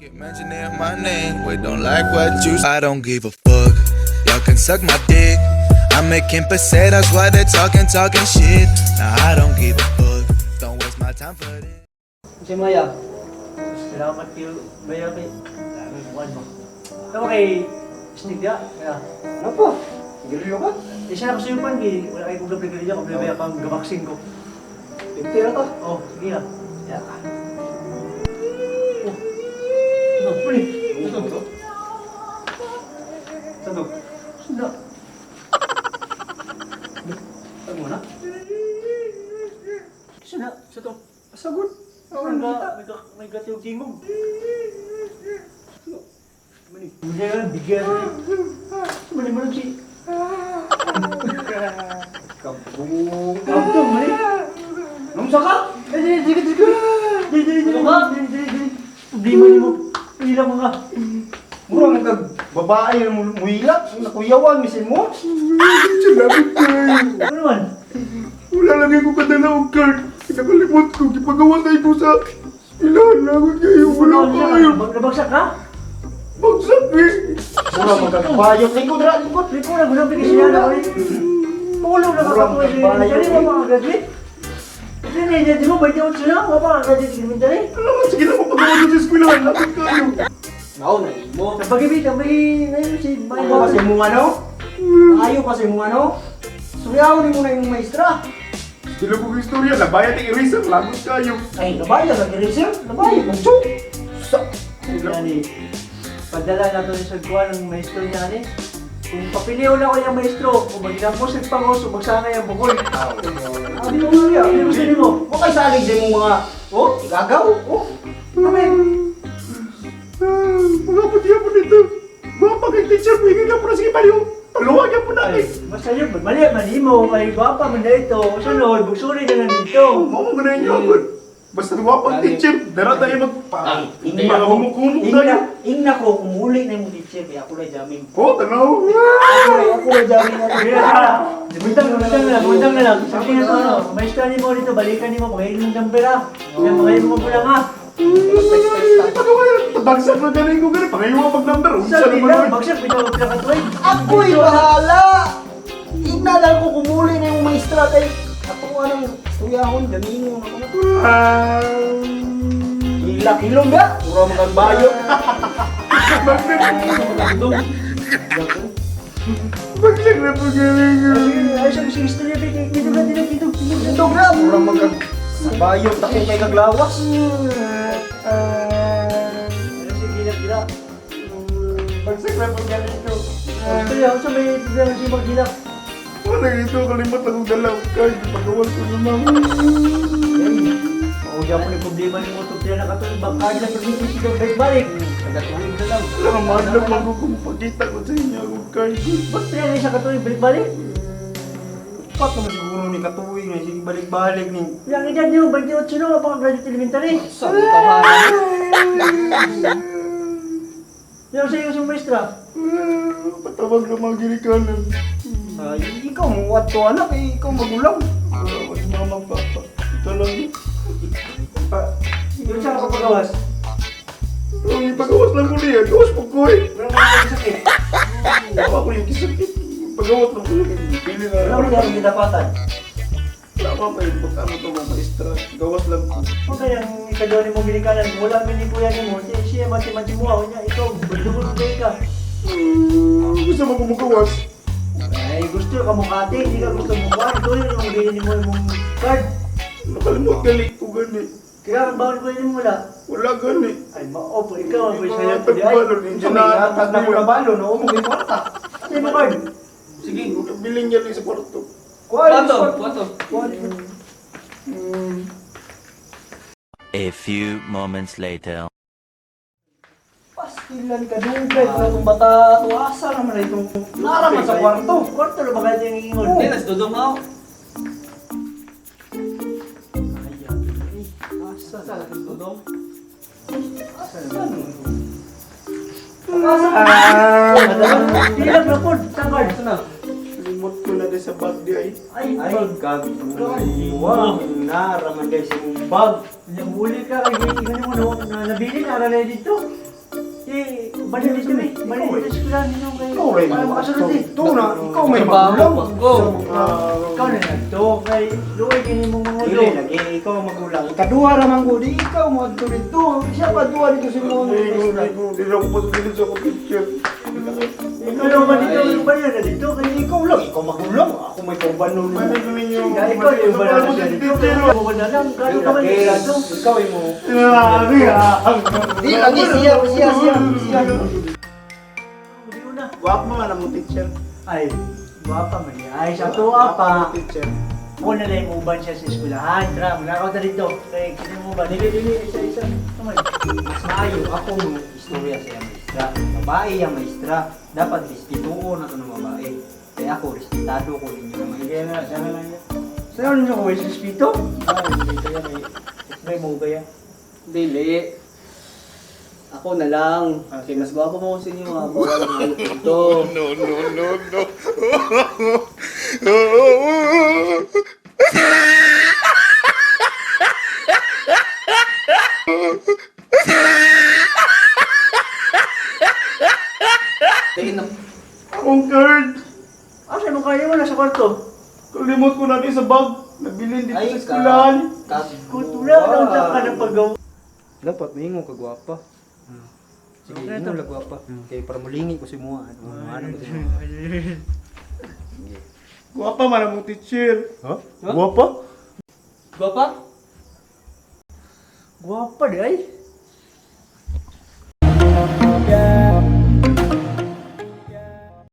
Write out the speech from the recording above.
Keep mentioning my name, we don't like what you. I don't give a fuck. Y'all can suck my dick. I'm making pesetas while they're talking, talking shit. Nah, I don't give a fuck. Don't waste my time for this. Si Maya. Salamat kayo, Maya, kay dami buwan mo. Tawa kay Stig ya. Kaya, Ano po? Siguro ka? di siya nakasuyupan, kay wala kayo kong gabi gabi problema ya pang gabaksin ko. 50 na to. Oh, sige na. Ya. Oh. Ano, puli. Ano to? Saan to? Sunda. Saan mo na? Sunda. Sa to. Sagot. May may gatiyog tingog. Mani. Hindi na, bigyan. Mani mo si. Kabung. Abdo, mani. Nung saka? Eh, dili, dili, dili. Dili, dili, dili. Dili, dili, dili. Problema nimo. Pila mo ka. Mura man kag babae na muhilak, nakuyawan misin mo. Salamat kayo. Ano naman? Wala lang ko kadala og card. Kinakalimot ko. Gipagawa tayo ko sa eskwelahan. Lagot kayo. Wala kayo. Nabagsak ka? Bagsak eh. Mura man kag bayot. Lingkod ra, lingkod. Lingkod na, gulang pinisiyan ako eh. Pulong na Mura man kakatuwa kag sa bayot. elementary, wala pa graduate. Hindi na, hindi mo, 28 na, wala pa graduate sa elementary. Alam mo, sige na mapagawa ko sa eskwelahan. Lagot kayo. Nao na imo. Sa pag-ibig, ang may, ngayon si may Ayaw kasi mong ano? Ayaw kasi mong ano? Suyaw ni mo na imong maestra. Sila kong istorya. Nabayad ang eraser. Lagot kayo. Ay, nabayad ang eraser. Nabayad ang chok. Sa... Yani, padala na ito sa kuha ng maestro niya ni. Kung papiliw na ko yung maestro, kung magdamo sa pangos, o magsangay ang bukol. Abi mo niya. Ano gusto mo? Mo kay salig sa imong mga oh, igagaw. Oh. Amen. Mga puti po nito. Mga pagay teacher mo. Ingay po na sige paliw. Paluwag yan po Ay, natin. masaya ba? Mali, mali mo. Kay gwapa man na ito. Sunod, bugsuri na lang dito. Mamo ko na inyo ako. Basta wapang teacher. Dara tayo magpa. Ingna Mga ko. humuk-humuk Ingna, tayo. ingna ko kumuli na imong teacher kaya ako lay jamming. Oh, tanaw. Ako lay jamming ako. Butang, butang na lang, butang na lang. Sabi nga to, ano, maestra ni mo dito, balikan ni mo, pakainin mong number ha. Yan, pakainin mo magulang ha. Pagawa yan. Bagsak na galing ko galing. Pangayuwa pag number. Unsa Sabi naman lang, yun? bagsak, pinawag na katuig. Ako'y bahala. Ingna lang ko kumuli na imong maestra kay ako anong tuyahon gamingon ako na. Hilak hilom ba? Mura man kag bayot. Bagsak na po galing ko. Ay, siya, sige, istorya, dito na, dito, dito, dito. Tindog na, mura man kag bayot takip kay kaglawas. Ano si Gilak, Gilak? Bagsak na po galing ko. Istorya, ako sa may problema si Magilak. Wala ito. Kalimot akong dalaw. Kahit pagawa ko na mama. Oo, diyan mo na problema ni mo, pila na katuig, bangkad na permiti siya balik-balik. Nagatuig na lang. Wala, mahal lang ako kung pagkita ko sa inyo akong card. Ba't pila na siya katuig, balik-balik? Pat naman siguro ni katuig nga sige balik-balik ni. Yang edad niyo, 28 na, mapaka-graduate elementary. Sa tahanan. Yung sa iyo sa maestra. Patawag na mga ginikanan. Ay, ikaw mo to anak eh, ikaw magulang. Wala ko si mama papa. Ito lang. Yung siya kapagawas. Ang ipagawas lang ko niya. Gawas po ko eh. Wala mo yung sakit. Wala ko yung kisakit. Pagawas lang ko niya. Pili na. Wala mo yung gidapatan. Wala pa may pagkano to mga maestra. Gawas lang ko. Huwag kayang ikaduha ni mong ginikanan. Wala man ni kuya ni mo. Siya mati-mati mo ako niya. Ikaw, bulubog ka. Gusto mo kumugawas? Ay, gusto ka mukha ate. Hindi ka gusto mukha. Ito yun yung bilhin mo yung card. Nakalimot gali ko gani. Kaya ang bawal ko yun wala. Wala gani. Ay, mao po. Ikaw ang Mga sa'yo. Ay, tagbalon, Unsa may hatag na ko na balon, no? Mo kwarta. ano yung card? Sige, bilhin niya lang sa kwarto. Kuha Kwarto, kwarto. A few moments later. Pastilan ka dugay pa itong bata to asa naman na itong nara man sa kwarto. Kwarto na ba kayo yung ingon? Hindi, nas dudong ako. Ay, ay, asa. Sa dudong. Asa naman? Tilag na po. Sa card. Ito na. Limot ko na din sa bag di ay. Ay, Ay, bag. kagbuwa. Nara man guys imong bag. Nahuli ka kay ingon mo no, na nabili na ra dito. Kay balik dito eh. Balik dito sa eskwelahan ninyo kay Ikaw rin. para makasunod eh. Ito na, ikaw may magulang. Go. Ikaw na nagto kay luoy kini mong mga Dili lagi, ikaw ang magulang. Ikaduha ra man gud, ikaw mo adto dito. Siya pa duha dito sa mga maestra. Hindi na ako pasubilin sa akong teacher. Ikaw naman dito, yung balik na dito kay Ikaw lang, ikaw magulang. Ako may kauban nun. Ano ninyo? Ya, ikaw yung balik na siya dito. Ikaw na lang, gano'n ka man Lagi, dito. ikaw imo. Grabe ah. Di lagi siya, siya, siya, siya. Hindi na. Guwapo man ang teacher. Ay, guwapa man niya. Ay, sa tuwa pa. Teacher. Ako na lang yung uban siya sa eskwelahan. Tara, mulakaw ta dito. Kay kini mo ba? Dili, dili, isa, isa. Come on. Mas maayo ako mo istorya sa iyang maestra. Babae ang maestra. Dapat respetuon na to ng babae. Kaya ako, respetado ko ninyo naman. Sige na, sana lang yan. Saan ninyo ko is respeto? May mo gaya. Dili. Ako na lang. Okay, mas gwapo mo ko sa inyo mga bawal ng ano dito. No, no, no, no. Tingin na. Akong card. Asa mo kaya mo nasa kwarto? Kalimot ko na din sa bag. Nabilin dito Ay, sa eskwelahan. Kultura na unta ka ng paggawa. Dapat maingon ka gwapa. Sige, ingon lang gwapa. Kay para mulingi ko si Mua. Ano ano ko si Mua. Guwapa man ang teacher. Ha? Guwapa? Gwapa? Guwapa di ay.